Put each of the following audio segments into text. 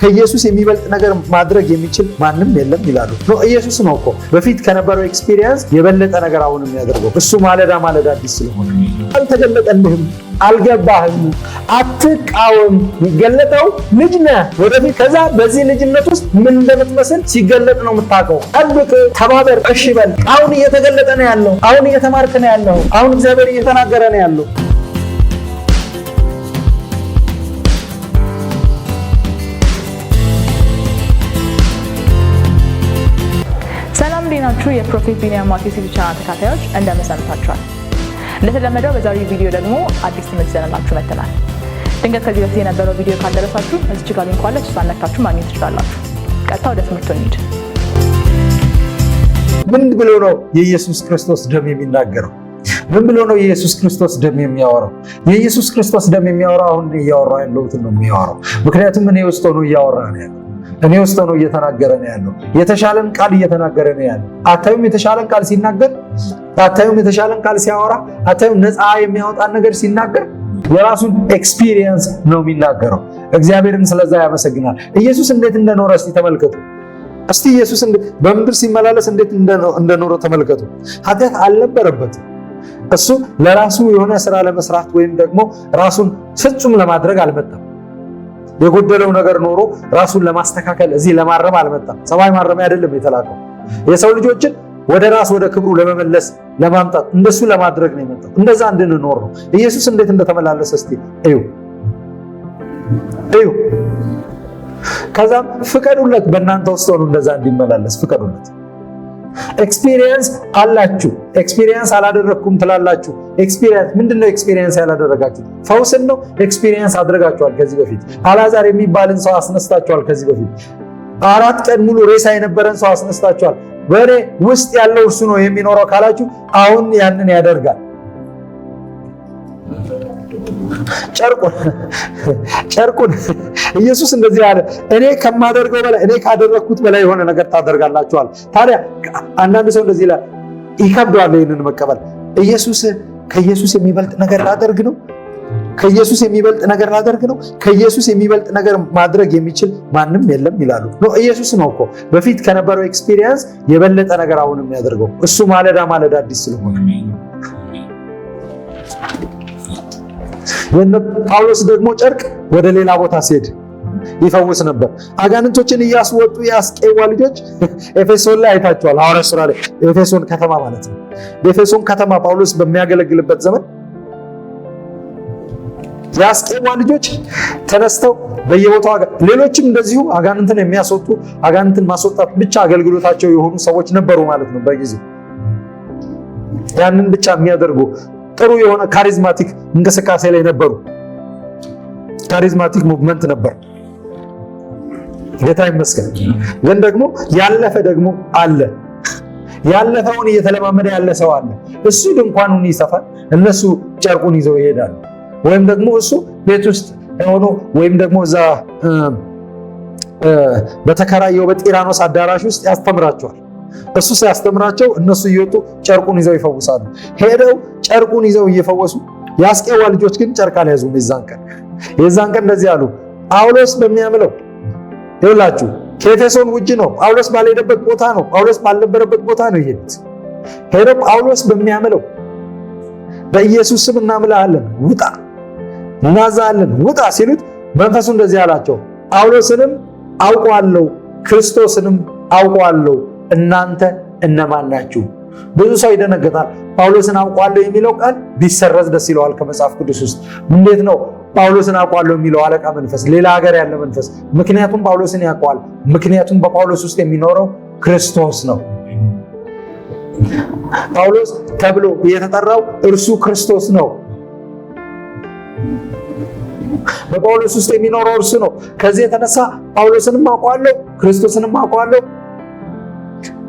ከኢየሱስ የሚበልጥ ነገር ማድረግ የሚችል ማንም የለም ይላሉ። No፣ ኢየሱስ ነው እኮ በፊት ከነበረው experience የበለጠ ነገር አሁን የሚያደርገው። እሱ ማለዳ ማለዳ አዲስ ስለሆነ አልተገለጠልህም፣ አልገባህም፣ አትቃወም። የሚገለጠው ልጅ ነህ ወደፊት። ከዛ በዚህ ልጅነት ውስጥ ምን እንደምትመስል ሲገለጥ ነው የምታውቀው። ጠብቅ፣ ተባበር፣ እሺ በል። አሁን እየተገለጠ ነው ያለው። አሁን እየተማርክ ነው ያለው። አሁን እግዚአብሔር እየተናገረ ነው ያለው። ሰላም፣ እንዴት ናችሁ? የ Prophet ቢኒያም ማቴዎስ YouTube channel ተከታታዮች፣ እንደምን ሰንብታችኋል? እንደተለመደው በዛሬው ቪዲዮ ደግሞ አዲስ ትምህርት ይዘንላችሁ መጥተናል። ድንገት ከዚህ በፊት የነበረው ቪዲዮ ካልደረሳችሁ እዚች ጋር link አለች፣ እሷን ነክታችሁ ማግኘት ትችላላችሁ። ቀጥታ ወደ ትምህርቱ እንሂድ። ምን ብሎ ነው የኢየሱስ ክርስቶስ ደም የሚናገረው? ምን ብሎ ነው የኢየሱስ ክርስቶስ ደም የሚያወራው? የኢየሱስ ክርስቶስ ደም የሚያወራው አሁን እያወራ ያለሁትን ነው የሚያወራው። ምክንያቱም እኔ ውስጥ ሆኖ እያወራ ነው ያለው። እኔ ውስጥ ሆኖ እየተናገረ ነው ያለው። የተሻለን ቃል እየተናገረ ነው ያለው። አታዩም? የተሻለን ቃል ሲናገር አታዩም? የተሻለን ቃል ሲያወራ አታዩም? ነፃ የሚያወጣን ነገር ሲናገር የራሱን experience ነው የሚናገረው። እግዚአብሔርን ስለዛ ያመሰግናል። ኢየሱስ እንዴት እንደኖረ እስቲ ተመልከቱ። እስቲ ኢየሱስ በምድር ሲመላለስ እንዴት እንደኖረ ተመልከቱ። ኃጢአት አልነበረበትም። እሱ ለራሱ የሆነ ስራ ለመስራት ወይም ደግሞ ራሱን ፍጹም ለማድረግ አልመጣም። የጎደለው ነገር ኖሮ ራሱን ለማስተካከል እዚህ ለማረም አልመጣም። ሰብአዊ ማረሚያ አይደለም የተላከው። የሰው ልጆችን ወደ ራስ ወደ ክብሩ ለመመለስ ለማምጣት፣ እንደሱ ለማድረግ ነው የመጣው። እንደዛ እንድንኖር ነው። ኢየሱስ እንዴት እንደተመላለሰ እስቲ እዩ እዩ። ከዛም ፍቀዱለት፣ በእናንተ ውስጥ ሆኖ እንደዛ እንዲመላለስ ፍቀዱለት። Experience አላችሁ። Experience አላደረግኩም ትላላችሁ። Experience ምንድነው? Experience ያላደረጋችሁ ፈውስን ነው። Experience አድርጋችኋል ከዚህ በፊት። አላዛር የሚባልን ሰው አስነስታችኋል ከዚህ በፊት። 4 ቀን ሙሉ ሬሳ የነበረን ሰው አስነስታችኋል። በእኔ ውስጥ ያለው እርሱ ነው የሚኖረው ካላችሁ አሁን ያንን ያደርጋል። ጨርቁን ጨርቁን ኢየሱስ እንደዚህ አለ፣ እኔ ከማደርገው በላይ፣ እኔ ካደረግኩት በላይ የሆነ ነገር ታደርጋላችኋል። ታዲያ አንዳንድ ሰው እንደዚህ ይላል፣ ይከብደዋል ይህንን መቀበል። ኢየሱስ ከኢየሱስ የሚበልጥ ነገር ላደርግ ነው፣ ከኢየሱስ የሚበልጥ ነገር ላደርግ ነው፣ ከኢየሱስ የሚበልጥ ነገር ማድረግ የሚችል ማንም የለም ይላሉ። No፣ ኢየሱስ ነው እኮ በፊት ከነበረው experience የበለጠ ነገር አሁን የሚያደርገው። እሱ ማለዳ ማለዳ አዲስ ስለሆነ። የነ ጳውሎስ ደግሞ ጨርቅ ወደ ሌላ ቦታ ሲሄድ ይፈውስ ነበር። አጋንንቶችን እያስወጡ የአስቄዋ ልጆች ኤፌሶን ላይ አይታችኋል። ሐዋርያት ሥራ ላይ ኤፌሶን ከተማ ማለት ነው። በኤፌሶን ከተማ ጳውሎስ በሚያገለግልበት ዘመን የአስቄዋ ልጆች ተነስተው በየቦታው፣ ሌሎችም እንደዚሁ አጋንንትን የሚያስወጡ፣ አጋንንትን ማስወጣት ብቻ አገልግሎታቸው የሆኑ ሰዎች ነበሩ ማለት ነው። በጊዜው ያንን ብቻ የሚያደርጉ ጥሩ የሆነ charismatic እንቅስቃሴ ላይ ነበሩ። Charismatic movement ነበር። ጌታ ይመስገን። ግን ደግሞ ያለፈ ደግሞ አለ። ያለፈውን እየተለማመደ ያለ ሰው አለ። እሱ ድንኳኑን ይሰፋል፣ እነሱ ጨርቁን ይዘው ይሄዳሉ። ወይም ደግሞ እሱ ቤት ውስጥ ሆኖ ወይም ደግሞ እዛ በተከራየው በጢራኖስ አዳራሽ ውስጥ ያስተምራቸዋል። እሱ ሲያስተምራቸው እነሱ እየወጡ ጨርቁን ይዘው ይፈውሳሉ። ሄደው ጨርቁን ይዘው እየፈወሱ፣ የአስቄዋ ልጆች ግን ጨርቅ አልያዙም። የዛን ቀን እንደዚህ አሉ። ጳውሎስ በሚያምለው፣ ይኸውላችሁ ከኤፌሶን ውጭ ነው። ጳውሎስ ባልሄደበት ቦታ ነው። ጳውሎስ ባልነበረበት ቦታ ነው የሄዱት። ሄደው ጳውሎስ በሚያምለው በኢየሱስ ስም እናምልሃለን ውጣ፣ እናዛለን ውጣ ሲሉት መንፈሱ እንደዚህ አላቸው፣ ጳውሎስንም አውቀዋለሁ፣ ክርስቶስንም አውቀዋለሁ፣ እናንተ እነማን ናችሁ? ብዙ ሰው ይደነግጣል። ጳውሎስን አውቀዋለሁ የሚለው ቃል ቢሰረዝ ደስ ይለዋል ከመጽሐፍ ቅዱስ ውስጥ። እንዴት ነው ጳውሎስን አውቀዋለሁ የሚለው አለቃ መንፈስ፣ ሌላ ሀገር ያለ መንፈስ? ምክንያቱም ጳውሎስን ያውቀዋል። ምክንያቱም በጳውሎስ ውስጥ የሚኖረው ክርስቶስ ነው። ጳውሎስ ተብሎ የተጠራው እርሱ ክርስቶስ ነው። በጳውሎስ ውስጥ የሚኖረው እርሱ ነው። ከዚህ የተነሳ ጳውሎስንም አውቀዋለሁ፣ ክርስቶስንም አውቀዋለሁ።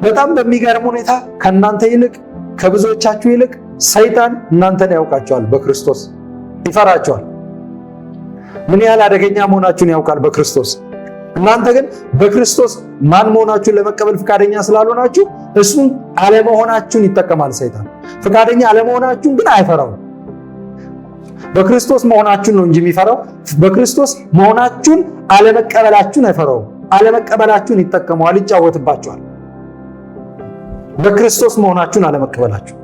በጣም በሚገርም ሁኔታ ከእናንተ ይልቅ፣ ከብዙዎቻችሁ ይልቅ ሰይጣን እናንተን ያውቃችኋል። በክርስቶስ ይፈራችኋል። ምን ያህል አደገኛ መሆናችሁን ያውቃል በክርስቶስ። እናንተ ግን በክርስቶስ ማን መሆናችሁን ለመቀበል ፈቃደኛ ስላልሆናችሁ እሱን አለመሆናችሁን ይጠቀማል ሰይጣን። ፈቃደኛ አለመሆናችሁን ግን አይፈራውም። በክርስቶስ መሆናችሁን ነው እንጂ የሚፈራው በክርስቶስ መሆናችሁን አለመቀበላችሁን አይፈራውም። አለመቀበላችሁን ይጠቀመዋል፣ ይጫወትባችኋል። በክርስቶስ መሆናችሁን አለመቀበላችሁ።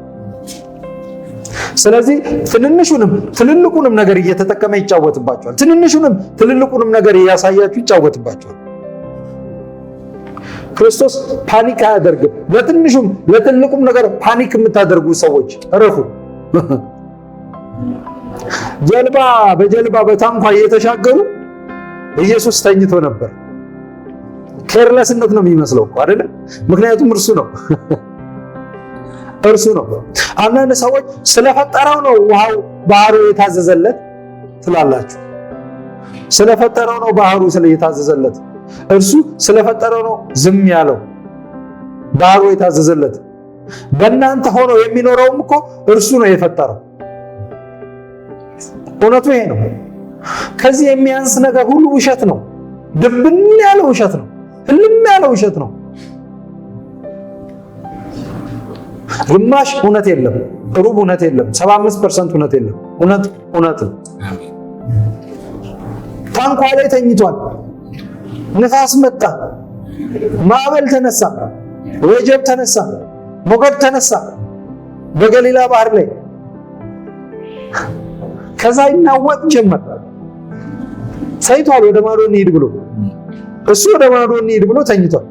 ስለዚህ ትንንሹንም ትልልቁንም ነገር እየተጠቀመ ይጫወትባችኋል። ትንንሹንም ትልልቁንም ነገር እያሳያችሁ ይጫወትባችኋል። ክርስቶስ panic አያደርግም። ለትንሹም ለትልቁም ነገር panic የምታደርጉ ሰዎች እረፉ። ጀልባ በጀልባ በታንኳ እየተሻገሩ ኢየሱስ ተኝቶ ነበር። Careless ነት ነው የሚመስለው እኮ አይደለ? ምክንያቱም እርሱ ነው እርሱ ነው። አንዳንድ ሰዎች ስለፈጠረው ነው ውሃው ባህሩ የታዘዘለት ትላላችሁ። ስለፈጠረው ነው ባህሩ የታዘዘለት፣ እርሱ ስለፈጠረው ነው ዝም ያለው ባህሩ የታዘዘለት። በእናንተ ሆኖ የሚኖረውም እኮ እርሱ ነው የፈጠረው። እውነቱ ይሄ ነው። ከዚህ የሚያንስ ነገር ሁሉ ውሸት ነው። ድብን ያለ ውሸት ነው። ህልም ያለ ውሸት ነው። ግማሽ እውነት የለም፣ ሩብ እውነት የለም፣ 75% እውነት የለም። እውነት እውነት ነው። ታንኳ ላይ ተኝቷል። ንፋስ መጣ፣ ማዕበል ተነሳ፣ ወጀብ ተነሳ፣ ሞገድ ተነሳ በገሊላ ባህር ላይ። ከዛ ይናወጥ ጀመር። ተኝቷል። ወደ ማዶ እንሂድ ብሎ እሱ ወደ ማዶ እንሂድ ብሎ ተኝቷል።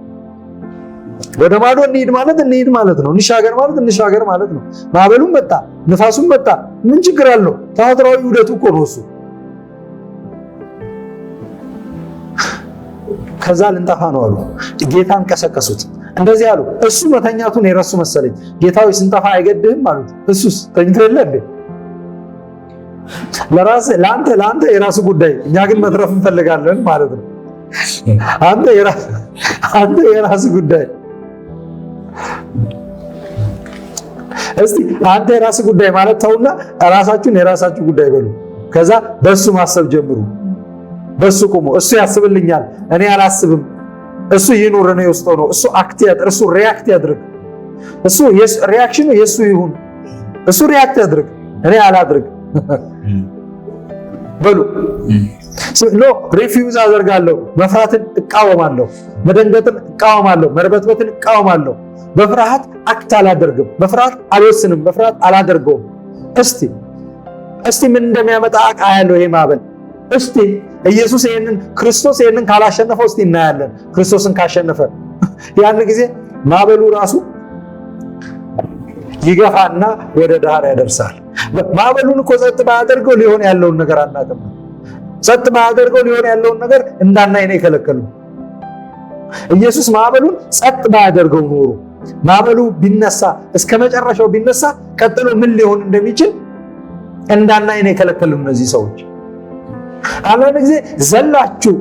ወደ ማዶ እንሂድ ማለት እንሂድ ማለት ነው። እንሻገር ማለት እንሻገር ማለት ነው። ማዕበሉም መጣ፣ ንፋሱም መጣ። ምን ችግር አለው? ተፈጥሯዊ ዑደቱ እኮ ነው እሱ። ከዛ ልንጠፋ ነው አሉ። ጌታን ቀሰቀሱት። እንደዚህ አሉ። እሱ መተኛቱን የረሱ መሰለኝ። ጌታዊ ስንጠፋ አይገድህም አሉት። እሱስ ተኝቶ የለ እንዴ? ለራስህ ለአንተ ለአንተ የራሱ ጉዳይ፣ እኛ ግን መትረፍ እንፈልጋለን ማለት ነው። አንተ የራስ ጉዳይ። እስቲ አንተ የራስ ጉዳይ ማለት ተውና ራሳችሁን የራሳችሁ ጉዳይ በሉ። ከዛ በሱ ማሰብ ጀምሩ። በሱ ቁሙ። እሱ ያስብልኛል፣ እኔ አላስብም። እሱ ይኑር፣ እኔ ውስጥ ነው። እሱ act ያድርግ፣ እሱ react ያድርግ። እሱ reaction ኑ የሱ ይሁን። እሱ react ያድርግ፣ እኔ አላድርግ በሉ። No refuse አደርጋለሁ። መፍራትን እቃወማለሁ፣ መደንገጥን እቃወማለሁ፣ መርበትበትን እቃወማለሁ። በፍርሃት act አላደርግም፣ በፍርሃት አልወስንም፣ በፍርሃት አላደርገውም። እስቲ እስቲ ምን እንደሚያመጣ አያለሁ። ይሄ ማዕበል እስቲ ኢየሱስ ይሄንን ክርስቶስ ይሄንን ካላሸነፈው እስቲ እናያለን። ክርስቶስን ካሸነፈ ያን ጊዜ ማዕበሉ ራሱ ይገፋና ወደ ዳር ያደርሳል። ማዕበሉን እኮ ጸጥ ባያደርገው ሊሆን ያለውን ነገር አናውቅም። ጸጥ ባያደርገው ሊሆን ያለውን ነገር እንዳናይ ነው የከለከሉ። ኢየሱስ ማዕበሉን ጸጥ ባያደርገው ኖሮ ማዕበሉ ቢነሳ እስከ መጨረሻው ቢነሳ ቀጥሎ ምን ሊሆን እንደሚችል እንዳናይ ነው የከለከሉ እነዚህ ሰዎች። አንዳንድ ጊዜ ዘላችሁ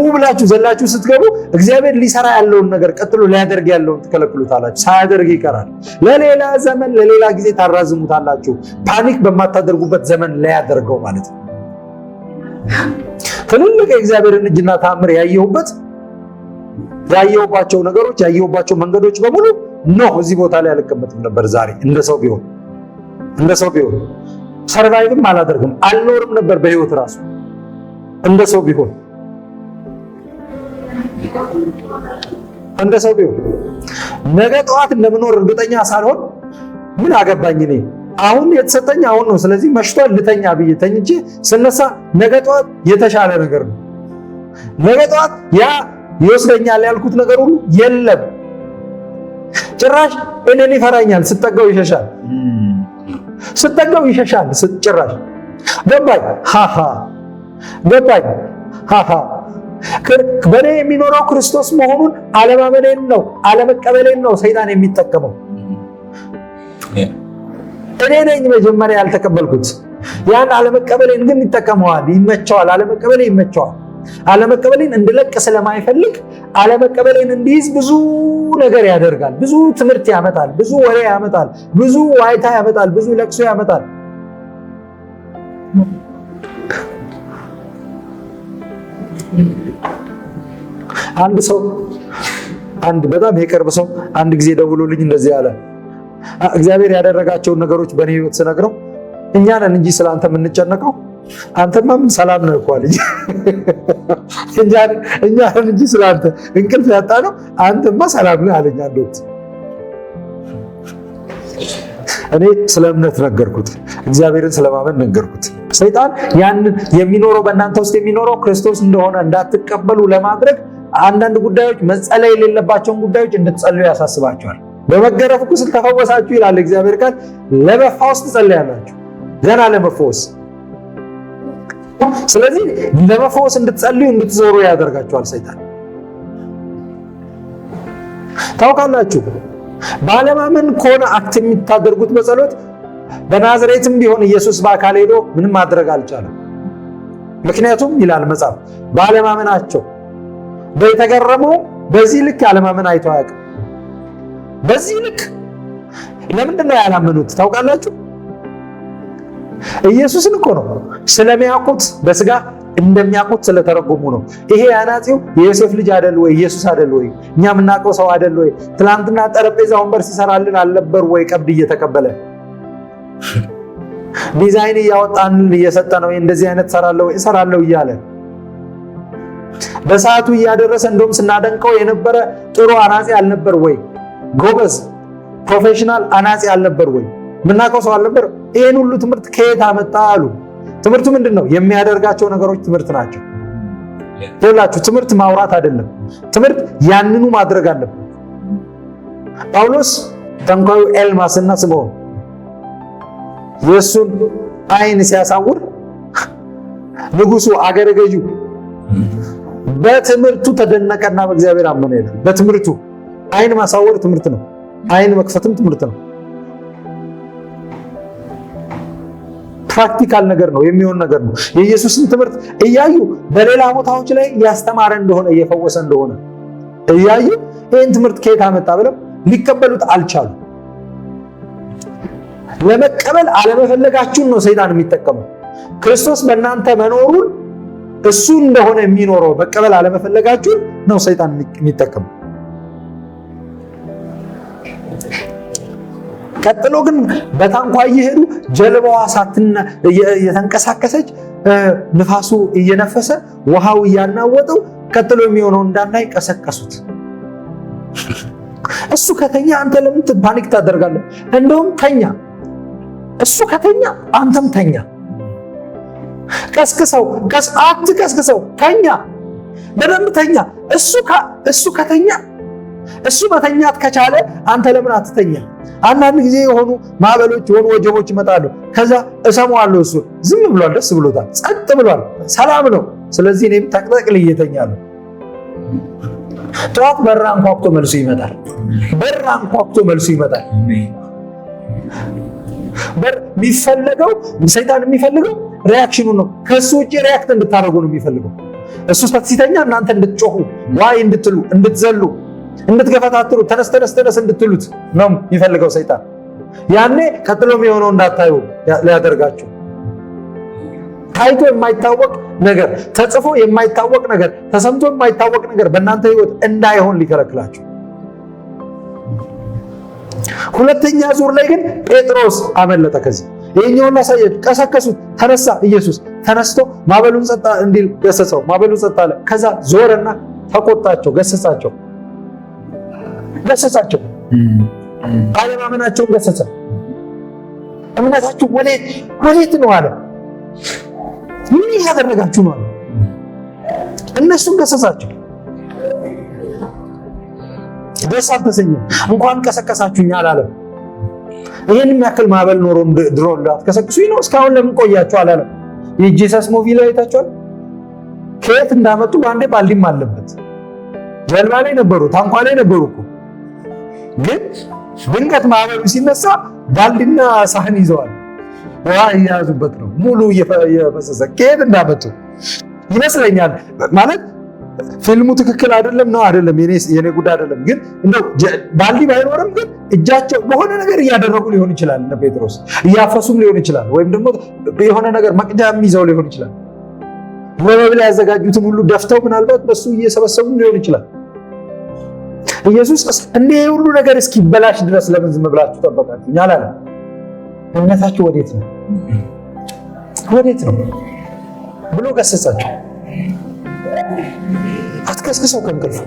ብላችሁ ዘላችሁ ስትገቡ እግዚአብሔር ሊሰራ ያለውን ነገር ቀጥሎ ሊያደርግ ያለውን ትከለክሉታላችሁ። ሳያደርግ ይቀራል። ለሌላ ዘመን ለሌላ ጊዜ ታራዝሙታላችሁ። Panic በማታደርጉበት ዘመን ሊያደርገው ማለት ነው። ትልልቅ የእግዚአብሔርን እጅና ተአምር ያየሁባቸው ነገሮች ያየሁባቸው መንገዶች በሙሉ no እዚህ ቦታ ላይ አልቀመጥም ነበር ዛሬ እንደ ሰው ቢሆን survive ም አላደርግም አልኖርም ነበር በህይወት ራሱ እንደ ሰው ቢሆን ነገ ጠዋት እንደምኖር እርግጠኛ ሳልሆን ምን አገባኝ እኔ አሁን የተሰጠኝ አሁን ነው። ስለዚህ መሽቷል ልተኛ ብዬ ተኝቼ ስነሳ ነገ ጠዋት የተሻለ ነገር ነው። ነገ ጠዋት ያ ይወስደኛል ያልኩት ነገር ሁሉ የለም። ጭራሽ እኔን ይፈራኛል። ስጠጋው ይሸሻል፣ ስጠጋው ይሸሻል። ጭራሽ ገባኝ፣ ሃሃ ገባኝ፣ ሃሃ በእኔ የሚኖረው ክርስቶስ መሆኑን አለማመኔን ነው አለመቀበሌን ነው ሰይጣን የሚጠቀመው። እኔ ነኝ መጀመሪያ ያልተቀበልኩት። ያን አለመቀበሌን ግን ይጠቀመዋል፣ ይመቸዋል። አለመቀበሌ ይመቸዋል። አለመቀበሌን እንድለቅ ስለማይፈልግ አለመቀበሌን እንዲይዝ ብዙ ነገር ያደርጋል። ብዙ ትምህርት ያመጣል፣ ብዙ ወሬ ያመጣል፣ ብዙ ዋይታ ያመጣል፣ ብዙ ለቅሶ ያመጣል። አንድ ሰው አንድ በጣም የቅርብ ሰው አንድ ጊዜ ደውሎልኝ እንደዚህ አለ። እግዚአብሔር ያደረጋቸውን ነገሮች በእኔ ሕይወት ስነግረው እኛ ነን እንጂ ስለ አንተ የምንጨነቀው አንተማ ምን ሰላም ነህ እኮ አለኝ። እኛ ነን እንጂ ስለ አንተ እንቅልፍ ያጣ ነው፣ አንተማ ሰላም ነህ አለኝ። አንድ ወቅት እኔ ስለ እምነት ነገርኩት፣ እግዚአብሔርን ስለማመን ነገርኩት። ሰይጣን ያንን የሚኖረው በእናንተ ውስጥ የሚኖረው ክርስቶስ እንደሆነ እንዳትቀበሉ ለማድረግ አንዳንድ ጉዳዮች መጸለይ የሌለባቸውን ጉዳዮች እንድትጸልዩ ያሳስባቸዋል። በመገረፍ ቁስል ተፈወሳችሁ ይላል እግዚአብሔር ቃል። ለመፈወስ ትጸልያላችሁ፣ ገና ለመፈወስ። ስለዚህ ለመፈወስ እንድትጸልዩ እንድትዞሩ ያደርጋችኋል ሰይጣን። ታውቃላችሁ፣ ባለማመን ከሆነ act የምታደርጉት በጸሎት በናዝሬትም ቢሆን ኢየሱስ በአካል ሄዶ ምንም ማድረግ አልቻለም። ምክንያቱም ይላል መጽሐፍ ባለማመናቸው በተገረመው በዚህ ልክ ያለማመን አይቶ አያውቅም። በዚህ ልክ ለምንድን ነው ያላመኑት ታውቃላችሁ? ኢየሱስን እኮ ነው ስለሚያውቁት፣ በስጋ እንደሚያውቁት ስለተረጎሙ ነው። ይሄ አናጺው የዮሴፍ ልጅ አይደል ወይ? ኢየሱስ አይደል ወይ? እኛ የምናውቀው ሰው አይደል ወይ? ትናንትና ጠረጴዛ ወንበር ሲሰራልን አልነበር ወይ? ቀብድ እየተቀበለ ዲዛይን እያወጣልን እየሰጠ ነው። እንደዚህ አይነት እሰራለሁ እሰራለሁ እያለ በሰዓቱ እያደረሰ እንደውም ስናደንቀው የነበረ ጥሩ አናጺ አልነበር ወይ? ጎበዝ professional አናጺ አልነበር ወይ? የምናውቀው ሰው አልነበር? ይህን ሁሉ ትምህርት ከየት አመጣ አሉ። ትምህርቱ ምንድን ነው? የሚያደርጋቸው ነገሮች ትምህርት ናቸው። ይኸውላችሁ ትምህርት ማውራት አይደለም። ትምህርት ያንኑ ማድረግ አለበት። ጳውሎስ ጠንቋዩ ኤልማስና ስምዖን የእሱን ዓይን ሲያሳውር ንጉሱ አገረ ገዢው በትምህርቱ ተደነቀና በእግዚአብሔር አመነ ይላል። በትምህርቱ ዓይን ማሳወር ትምህርት ነው። ዓይን መክፈትም ትምህርት ነው። practical ነገር ነው፣ የሚሆን ነገር ነው። የኢየሱስን ትምህርት እያዩ በሌላ ቦታዎች ላይ እያስተማረ እንደሆነ እየፈወሰ እንደሆነ እያዩ ይህን ትምህርት ከየት አመጣ ብለው ሊቀበሉት አልቻሉ። ለመቀበል አለመፈለጋችሁን ነው ሰይጣን የሚጠቀመው። ክርስቶስ በእናንተ መኖሩን እሱ እንደሆነ የሚኖረው መቀበል አለመፈለጋችሁን ነው ሰይጣን የሚጠቀመው። ቀጥሎ ግን በታንኳ እየሄዱ ጀልባዋ ሳትና እየተንቀሳቀሰች ንፋሱ እየነፈሰ ውሃው እያናወጠው ቀጥሎ የሚሆነው እንዳናይ ቀሰቀሱት። እሱ ከተኛ አንተ ለምን panic ታደርጋለህ? እንደውም ተኛ። እሱ ከተኛ አንተም ተኛ። ቀስቅሰው፣ አትቀስቅሰው፣ ተኛ፣ በደንብ ተኛ። እሱ ከተኛ እሱ መተኛት ከቻለ አንተ ለምን አትተኛ? አንዳንድ ጊዜ የሆኑ ማዕበሎች የሆኑ ወጀቦች ይመጣሉ። ከዛ እሰማዋለሁ፣ እሱ ዝም ብሏል፣ ደስ ብሎታል፣ ጸጥ ብሏል፣ ሰላም ነው። ስለዚህ እኔም ጠቅጠቅል እየተኛለሁ። ጠዋት በር አንኳኩቶ መልሶ ይመጣል። በር አንኳኩቶ መልሶ ይመጣል። በር የሚፈለገው ሰይጣን የሚፈልገው reaction ኑ ነው። ከሱ ውጭ react እንድታደርጉ ነው የሚፈልገው። እሱ ሲተኛ እናንተ እንድትጮሁ፣ ዋይ እንድትሉ፣ እንድትዘሉ፣ እንድትገፈታትሩ፣ ተነስ ተነስ ተነስ እንድትሉት ነው የሚፈልገው ሰይጣን። ያኔ ቀጥሎ የሚሆነው እንዳታዩ ሊያደርጋችሁ ታይቶ የማይታወቅ ነገር፣ ተጽፎ የማይታወቅ ነገር፣ ተሰምቶ የማይታወቅ ነገር በእናንተ ሕይወት እንዳይሆን ሊከለክላችሁ። ሁለተኛ ዙር ላይ ግን ጴጥሮስ አመለጠ። ከዚህ ይሄኛውን ላሳያችሁ። ቀሰቀሱት፣ ተነሳ። ኢየሱስ ተነስቶ ማዕበሉን ጸጥ እንዲል ገሰጸው። ማዕበሉን ጸጥ አለ። ከዛ ዞረና ተቆጣቸው፣ ገሰጻቸው፣ ገሰጻቸው። አለማመናቸውን ገሰጸ። እምነታችሁ ወዴት ነው አለ። ምን እያደረጋችሁ ነው አለ። እነሱን ገሰጻቸው። ደስ አልተሰኘም። እንኳን ቀሰቀሳችሁኝ አላለም። ይህን የሚያክል ማዕበል ኖሮ ድሮ እንዳትቀሰቅሱኝ ነው እስካሁን ለምን ቆያችሁ አላለም። የ Jesus movie ላይ አይታችኋል። ከየት እንዳመጡ በአንዴ ባልዲም አለበት። ጀልባ ላይ ነበሩ፣ ታንኳ ላይ ነበሩ እኮ። ግን ድንገት ማዕበሉ ሲነሳ ባልዲና ሳህን ይዘዋል። ውሃ እየያዙበት ነው ሙሉ እየፈሰሰ ከየት እንዳመጡ ይመስለኛል። ማለት ፊልሙ ትክክል አይደለም ነው አይደለም፣ የኔ ጉዳይ አይደለም። ግን እንደው ባልዲ ባይኖርም ግን እጃቸው በሆነ ነገር እያደረጉ ሊሆን ይችላል። እነ ጴጥሮስ እያፈሱም ሊሆን ይችላል። ወይም ደግሞ የሆነ ነገር መቅጃም ይዘው ሊሆን ይችላል። ለመብል ያዘጋጁትን ሁሉ ደፍተው ምናልባት በሱ እየሰበሰቡም ሊሆን ይችላል። ኢየሱስ እንዲህ ሁሉ ነገር እስኪበላሽ ድረስ ለምን ዝም ብላችሁ ጠበቃችሁ አላለም። እምነታችሁ ወዴት ነው? ወዴት ነው ብሎ ገሰጻቸው። አትቀስቅሰው ከእንቅልፉ።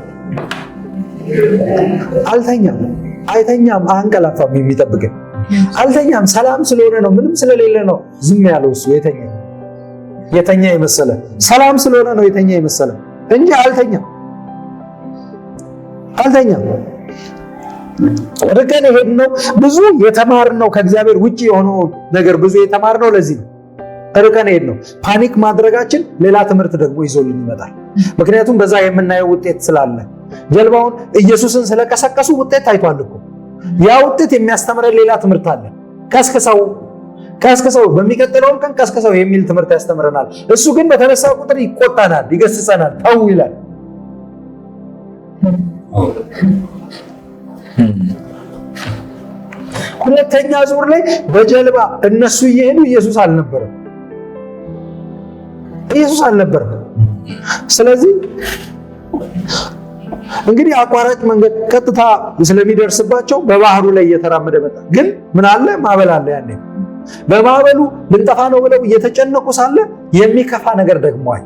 አልተኛም፣ አይተኛም፣ አያንቀላፋም። የሚጠብቅን አልተኛም። ሰላም ስለሆነ ነው፣ ምንም ስለሌለ ነው ዝም ያለው። እሱ የተኛ የመሰለ ሰላም ስለሆነ ነው የተኛ የመሰለ እንጂ አልተኛም፣ አልተኛም። ርቀን የሄድነው ብዙ የተማርነው ከእግዚአብሔር ውጭ የሆነው ነገር ብዙ የተማርነው ለዚህ ነው። ርቀን የሄድነው panic ማድረጋችን ሌላ ትምህርት ደግሞ ይዞልን ይመጣል። ምክንያቱም በዛ የምናየው ውጤት ስላለ ጀልባውን ኢየሱስን ስለቀሰቀሱ ውጤት ታይቷል እኮ። ያ ውጤት የሚያስተምረን ሌላ ትምህርት አለ። ቀስቅሰው ቀስቅሰው፣ በሚቀጥለውም ቀን ቀስቅሰው የሚል ትምህርት ያስተምረናል። እሱ ግን በተነሳ ቁጥር ይቆጣናል፣ ይገስጸናል፣ ተው ይላል። ሁለተኛ ዙር ላይ በጀልባ እነሱ እየሄዱ ኢየሱስ አልነበረም፣ ኢየሱስ አልነበረም። ስለዚህ እንግዲህ አቋራጭ መንገድ ቀጥታ ስለሚደርስባቸው በባህሩ ላይ እየተራመደ መጣ። ግን ምን አለ? ማዕበል አለ። ያኔ በማዕበሉ ልንጠፋ ነው ብለው እየተጨነቁ ሳለ የሚከፋ ነገር ደግሞ አይ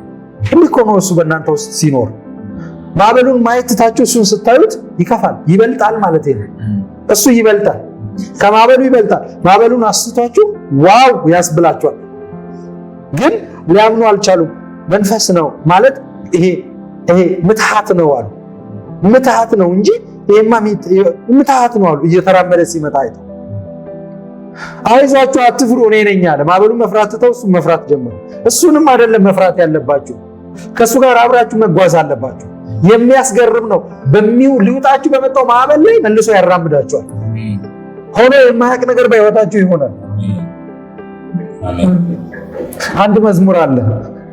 እኮ ነው እሱ በእናንተ ውስጥ ሲኖር ማዕበሉን ማየት ትታችሁ እሱን ስታዩት ይከፋል። ይበልጣል ማለት ነው። እሱ ይበልጣል፣ ከማዕበሉ ይበልጣል። ማዕበሉን አስቷችሁ wow ያስብላችኋል። ግን ሊያምኑ አልቻሉም። መንፈስ ነው ማለት ይሄ ይሄ ምትሃት ነው አሉ። ምትሃት ነው እንጂ ይሄማ ምትሃት ነው አሉ። እየተራመደ ሲመጣ አይተው አይዟችሁ አትፍሩ እኔ ነኝ አለ። ማዕበሉን መፍራት ትተው እሱን መፍራት ጀመሩ። እሱንም አይደለም መፍራት ያለባችሁ፣ ከእሱ ጋር አብራችሁ መጓዝ አለባችሁ። የሚያስገርም ነው። ሊውጣችሁ በመጣው ማዕበል ላይ መልሶ ያራምዳችኋል። ሆኖ የማያውቅ ነገር በሕይወታችሁ ይሆናል። አንድ መዝሙር አለ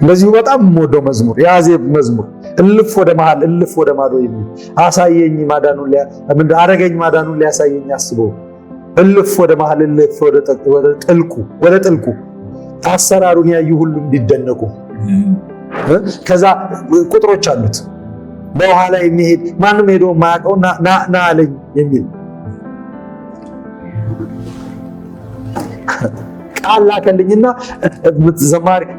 እንደዚሁ በጣም የምወደው መዝሙር፣ የአዜብ መዝሙር፣ እልፍ ወደ መሃል እልፍ ወደ ማዶ የሚል አሳየኝ ማዳኑን አረገኝ ማዳኑን ሊያሳየኝ አስቦ እልፍ ወደ መሃል እልፍ ወደ ጥልቁ ወደ ጥልቁ አሰራሩን ያዩ ሁሉ እንዲደነቁ። ከዛ ቁጥሮች አሉት። በውሃ ላይ የሚሄድ ማንም ሄዶ የማያውቀው ና አለኝ የሚል ቃል ላከልኝና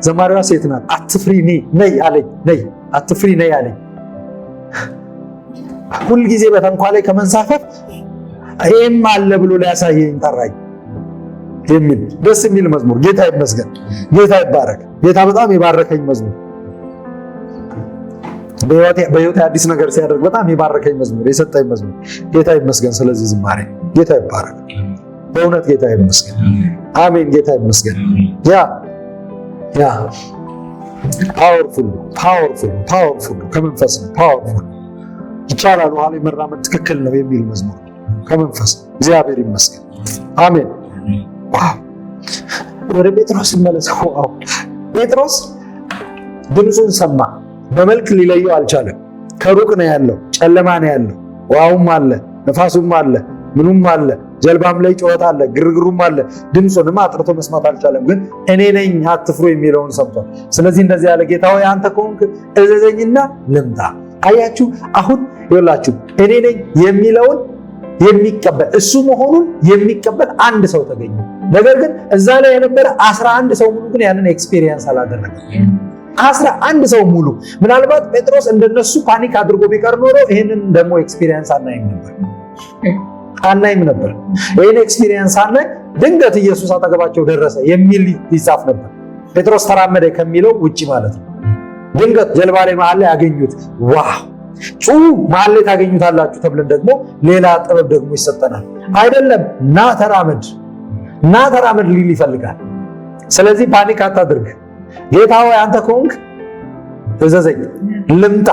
ዘማሪዋ ሴት ናት። አትፍሪ ነይ አለኝ፣ ነይ አትፍሪ ነይ አለኝ። ሁልጊዜ በታንኳ ላይ ከመንሳፈፍ ይሄም አለ ብሎ ሊያሳየኝ ጠራኝ የሚል ደስ የሚል መዝሙር። ጌታ ይመስገን፣ ጌታ ይባረክ። ጌታ በጣም የባረከኝ መዝሙር፣ በሕይወቴ አዲስ ነገር ሲያደርግ በጣም የባረከኝ መዝሙር፣ የሰጠኝ መዝሙር። ጌታ ይመስገን ስለዚህ ዝማሬ። ጌታ ይባረክ። በእውነት ጌታ ይመስገን። አሜን። ጌታ ይመስገን። Yeah yeah powerful powerful powerful ከመንፈስ ነው። Powerful ይቻላል፣ ውሃ ላይ መራመድ ትክክል ነው የሚል መዝሙር ከመንፈስ እግዚአብሔር ይመስገን። አሜን። Wow! ወደ ጴጥሮስ መለስ። Wow! ጴጥሮስ ድምፁን ሰማ። በመልክ ሊለየው አልቻለም። ከሩቅ ነው ያለው፣ ጨለማ ነው ያለው። ውሃውም አለ፣ ነፋሱም አለ፣ ምኑም አለ፣ ጀልባም ላይ ጩኸት አለ፣ ግርግሩም አለ። ድምፁንም አጥርቶ መስማት አልቻለም። ግን እኔ ነኝ አትፍሩ የሚለውን ሰምቷል። ስለዚህ እንደዚህ ያለ፣ ጌታ ሆይ አንተ ከሆንክ እዘዘኝና ልምጣ። አያችሁ፣ አሁን ይኸውላችሁ እኔ ነኝ የሚለውን የሚቀበል፣ እሱ መሆኑን የሚቀበል አንድ ሰው ተገኘ። ነገር ግን እዛ ላይ የነበረ 11 ሰው ሙሉ ግን ያንን experience አላደረገም። 11 ሰው ሙሉ። ምናልባት ጴጥሮስ እንደነሱ panic አድርጎ ቢቀር ኖሮ ይህንን ደግሞ experience አናይም ነበር አናይም ነበር። ይህን experience አናይ፣ ድንገት ኢየሱስ አጠገባቸው ደረሰ የሚል ይጻፍ ነበር። ጴጥሮስ ተራመደ ከሚለው ውጪ ማለት ነው። ድንገት ጀልባ ላይ መሀል ላይ ያገኙት፣ wow ጩ መሀል ላይ ታገኙታላችሁ ተብለን ደግሞ ሌላ ጥበብ ደግሞ ይሰጠናል። አይደለም፣ ና ተራመድ፣ ና ተራመድ ሊል ይፈልጋል። ስለዚህ panic አታድርግ። ጌታ ሆይ አንተ ከሆንክ እዘዘኝ ልምጣ።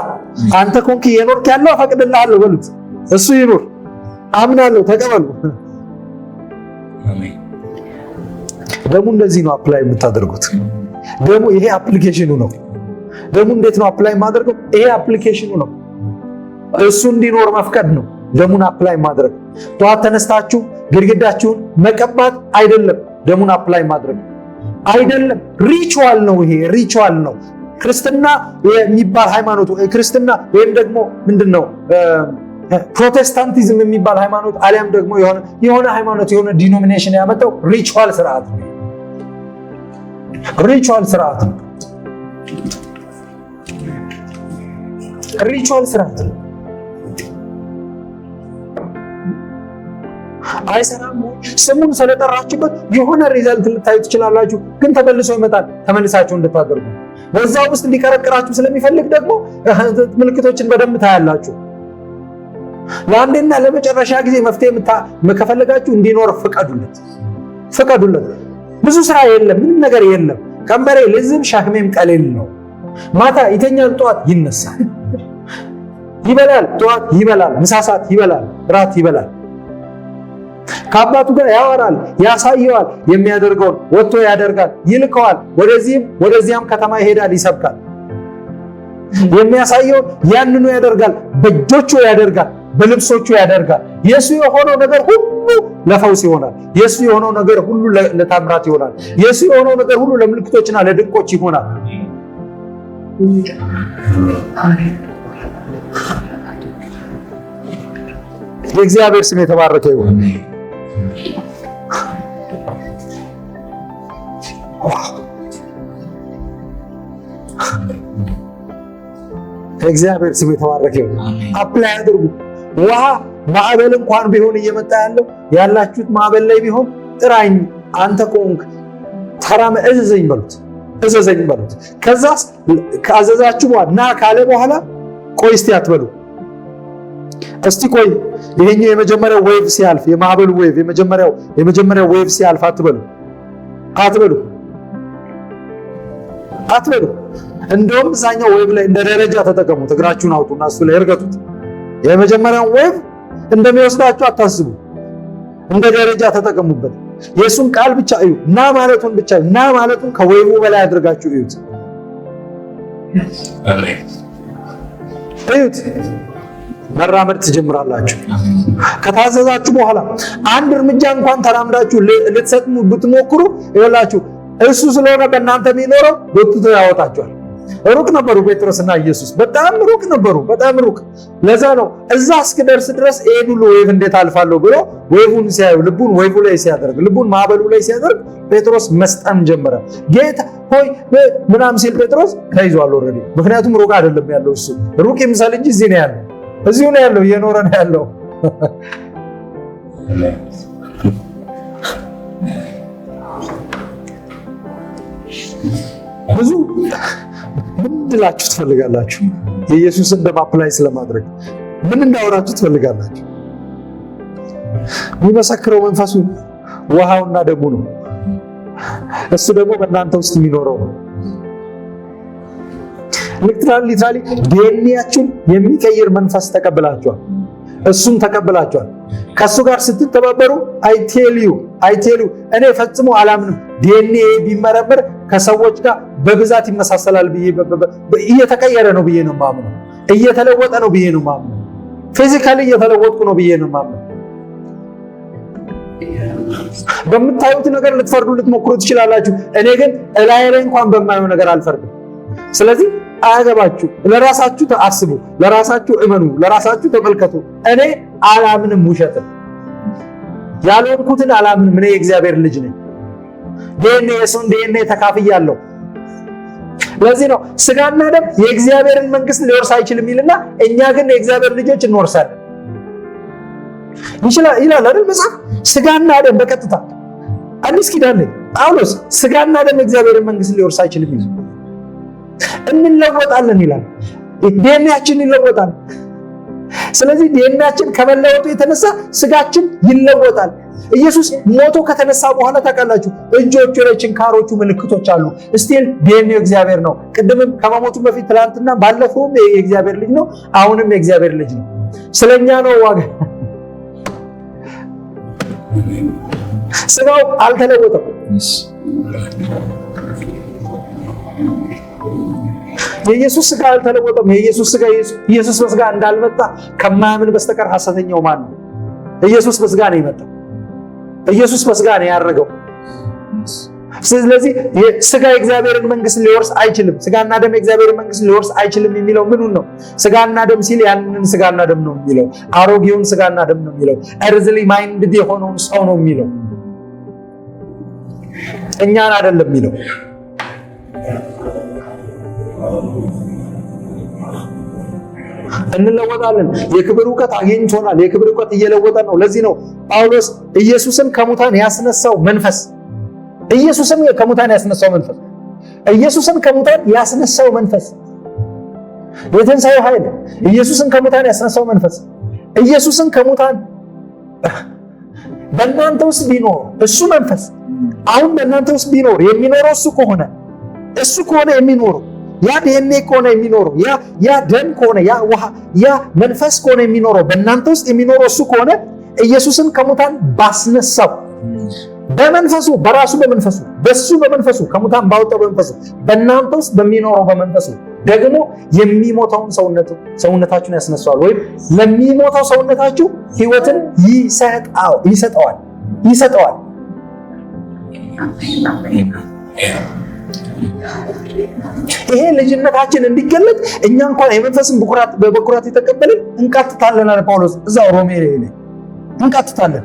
አንተ ከሆንክ እየኖርክ ያለው አፈቅድልሃለሁ በሉት። እሱ ይኑር፣ አምናለሁ፣ ተቀበሉ። ደሙ እንደዚህ ነው apply የምታደርጉት። ደሙ ይሄ application ኑ ነው። ደሙ እንዴት ነው apply የማደርገው? ይሄ application ኑ ነው። እሱ እንዲኖር መፍቀድ ነው ደሙን apply ማድረግ። ጠዋት ተነስታችሁ ግድግዳችሁን መቀባት አይደለም፣ ደሙን apply ማድረግ አይደለም። Ritual ነው፣ ይሄ ritual ነው። ክርስትና የሚባል ሃይማኖት፣ ክርስትና ወይም ደግሞ ምንድን ነው ፕሮቴስታንቲዝም የሚባል ሃይማኖት አሊያም ደግሞ የሆነ ሃይማኖት የሆነ denomination ያመጣው ritual ስርዓት ነው። Ritual ስርዓት ነው። Ritual ስርዓት ነው። አይሰራም። ስሙን ስለጠራችሁበት የሆነ result ልታዩ ትችላላችሁ፣ ግን ተመልሶ ይመጣል። ተመልሳችሁ እንድታደርጉ በዛ ውስጥ እንዲቀረቅራችሁ ስለሚፈልግ ደግሞ ምልክቶችን በደንብ ታያላችሁ። ለአንዴና ለመጨረሻ ጊዜ መፍትሄ ከፈለጋችሁ እንዲኖር ፍቀዱለት፣ ፍቀዱለት። ብዙ ስራ የለም፣ ምንም ነገር የለም። ቀንበሬ ልዝብ ሸክሜም ቀሊል ነው። ማታ ይተኛል፣ ጠዋት ይነሳል። ይበላል፣ ጠዋት ይበላል፣ ምሳ ሰዓት ይበላል፣ ራት ይበላል። ከአባቱ ጋር ያወራል፣ ያሳየዋል፣ የሚያደርገውን ወጥቶ ያደርጋል፣ ይልከዋል። ወደዚህም ወደዚያም ከተማ ይሄዳል፣ ይሰብካል። የሚያሳየውን ያንኑ ያደርጋል፣ በእጆቹ ያደርጋል፣ በልብሶቹ ያደርጋል። የሱ የሆነው ነገር ሁሉ ለፈውስ ይሆናል። የሱ የሆነው ነገር ሁሉ ለታምራት ይሆናል። የሱ የሆነው ነገር ሁሉ ለምልክቶችና ለድንቆች ይሆናል። የእግዚአብሔር ስም የተባረከ ይሁን። የእግዚአብሔር ስም የተባረከ ይሁን። Apply አድርጉ። ውሃ ማዕበል እንኳን ቢሆን እየመጣ ያለው ያላችሁት ማዕበል ላይ ቢሆን ጥራኝ፣ አንተ ከሆንክ ተራመ እዘዘኝ በሉት፣ እዘዘኝ በሉት። ከዛስ ካዘዛችሁ በኋላ ና ካለ በኋላ ቆይ እስቲ አትበሉ። እስቲ ቆይ ይሄኛው የመጀመሪያው wave ሲያልፍ፣ የማዕበሉ wave የመጀመሪያው wave ሲያልፍ አትበሉ፣ አትበሉ፣ አትበሉ። እንደውም እዛኛው wave ላይ እንደ ደረጃ ተጠቀሙት። እግራችሁን አውጡና እሱ ላይ እርገጡት። የመጀመሪያውን wave እንደሚወስዳችሁ አታስቡ። እንደ ደረጃ ተጠቀሙበት። የእሱን ቃል ብቻ እዩ። ና ማለቱን ብቻ ና ማለቱን ከ wave በላይ አድርጋችሁ እዩት፣ እዩት። መራመድ ትጀምራላችሁ። ከታዘዛችሁ በኋላ አንድ እርምጃ እንኳን ተራምዳችሁ ልትሰጥሙ ብትሞክሩ ይኸውላችሁ እሱ ስለሆነ በእናንተ የሚኖረው ጎትቶ ያወጣችኋል። ሩቅ ነበሩ ጴጥሮስና ኢየሱስ፣ በጣም ሩቅ ነበሩ፣ በጣም ሩቅ። ለዛ ነው እዛ እስክደርስ ድረስ ይሄን ሁሉ wave እንዴት አልፋለሁ ብሎ wave ን ሲያዩ ልቡን wave ላይ ሲያደርግ ልቡን ማዕበሉ ላይ ሲያደርግ ጴጥሮስ መስጠም ጀመረ። ጌታ ሆይ ምናምን ሲል ጴጥሮስ ተይዟል already። ምክንያቱም ሩቅ አይደለም ያለው እሱ ሩቅ ይምሰል እንጂ እዚህ ነው ያለው፣ እዚሁ ነው ያለው፣ እየኖረ ነው ያለው። ብዙ ምን እንድላችሁ ትፈልጋላችሁ? የኢየሱስን ደም apply ስለማድረግ ምን እንዳወራችሁ ትፈልጋላችሁ? የሚመሰክረው መንፈሱ ውሃውና ደሙ ነው። እሱ ደግሞ በእናንተ ውስጥ የሚኖረው ነው። Literally DNA ያችሁን የሚቀይር መንፈስ ተቀብላችኋል። እሱን ተቀብላችኋል። ከእሱ ጋር ስትተባበሩ I tell you I tell you እኔ ፈጽሞ አላምንም። ዲኤንኤ ቢመረመር ከሰዎች ጋር በብዛት ይመሳሰላል ብዬ እየተቀየረ ነው ብዬ ነው የማምነው። እየተለወጠ ነው ብዬ ነው የማምነው። Physically እየተለወጥኩ ነው ብዬ ነው የማምነው። በምታዩት ነገር ልትፈርዱ ልትሞክሩ ትችላላችሁ። እኔ ግን እላዬ ላይ እንኳን በማየው ነገር አልፈርድም። ስለዚህ አያገባችሁ። ለራሳችሁ አስቡ፣ ለራሳችሁ እመኑ፣ ለራሳችሁ ተመልከቱ። እኔ አላምንም ውሸትን፣ ያልሆንኩትን አላምንም። እኔ የእግዚአብሔር ልጅ ነኝ። ዲኤንኤ የሱን ዲኤንኤ ተካፍያለሁ። ለዚህ ነው ስጋና ደም የእግዚአብሔርን መንግስት ሊወርስ አይችልም ይልና እኛ ግን የእግዚአብሔር ልጆች እንወርሳለን ይችላል ይላል አይደል መጽሐፍ። ስጋና ደም በቀጥታ አዲስ ኪዳን ላይ ጳውሎስ ስጋና ደም የእግዚአብሔርን መንግስት ሊወርስ አይችልም ይላል። እንለወጣለን ይላል። ዲኤንኤያችን ይለወጣል። ስለዚህ ዲኤንኤያችን ከመለወጡ የተነሳ ስጋችን ይለወጣል። ኢየሱስ ሞቶ ከተነሳ በኋላ ታውቃላችሁ እጆቹ ላይ ችንካሮቹ ምልክቶች አሉ። Still DNA ው እግዚአብሔር ነው። ቅድምም ከመሞቱ በፊት ትላንትና ባለፈውም የእግዚአብሔር ልጅ ነው፣ አሁንም የእግዚአብሔር ልጅ ነው። ስለኛ ነው ዋጋ። ስጋው አልተለወጠም። የኢየሱስ ስጋ አልተለወጠም። የኢየሱስ ስጋ ኢየሱስ በስጋ እንዳልመጣ ከማያምን በስተቀር ሐሰተኛው ማን ነው? ኢየሱስ በስጋ ነው የመጣው። ኢየሱስ በስጋ ነው ያረገው። ስለዚህ ስጋ የእግዚአብሔርን መንግስት ሊወርስ አይችልም። ስጋና ደም የእግዚአብሔርን መንግስት ሊወርስ አይችልም የሚለው ምኑን ነው? ስጋና ደም ሲል ያንን ስጋና ደም ነው የሚለው። አሮጌውን ስጋና ደም ነው የሚለው። Earthly minded የሆነውን ሰው ነው የሚለው፣ እኛን አይደለም የሚለው። እንለወጣለን። የክብር እውቀት አግኝቶናል። የክብር እውቀት እየለወጠ ነው። ለዚህ ነው ጳውሎስ ኢየሱስን ከሙታን ያስነሳው መንፈስ ኢየሱስን ከሙታን ያስነሳው መንፈስ ኢየሱስን ከሙታን ያስነሳው መንፈስ የትንሣኤው ኃይል ኢየሱስን ከሙታን ያስነሳው መንፈስ ኢየሱስን ከሙታን በእናንተ ውስጥ ቢኖር እሱ መንፈስ አሁን በእናንተ ውስጥ ቢኖር የሚኖረው እሱ ከሆነ እሱ ከሆነ የሚኖረው ያ ዲኤንኤ ከሆነ የሚኖረው ያ ደም ከሆነ ያ ውሃ ያ መንፈስ ከሆነ የሚኖረው በእናንተ ውስጥ የሚኖረው እሱ ከሆነ ኢየሱስን ከሙታን ባስነሳው በመንፈሱ በራሱ በመንፈሱ በሱ በመንፈሱ ከሙታን ባወጣው በመንፈሱ በእናንተ ውስጥ በሚኖረው በመንፈሱ ደግሞ የሚሞተውን ሰውነታችሁን ያስነሳዋል፣ ወይም ለሚሞተው ሰውነታችሁ ሕይወትን ይሰጠዋል ይሰጠዋል። ይሄ ልጅነታችን እንዲገለጥ እኛ እንኳን የመንፈስን በኩራት በበኩራት የተቀበልን እንቃትታለን አለ ጳውሎስ እዛው ሮሜ ላይ እንቃትታለን፣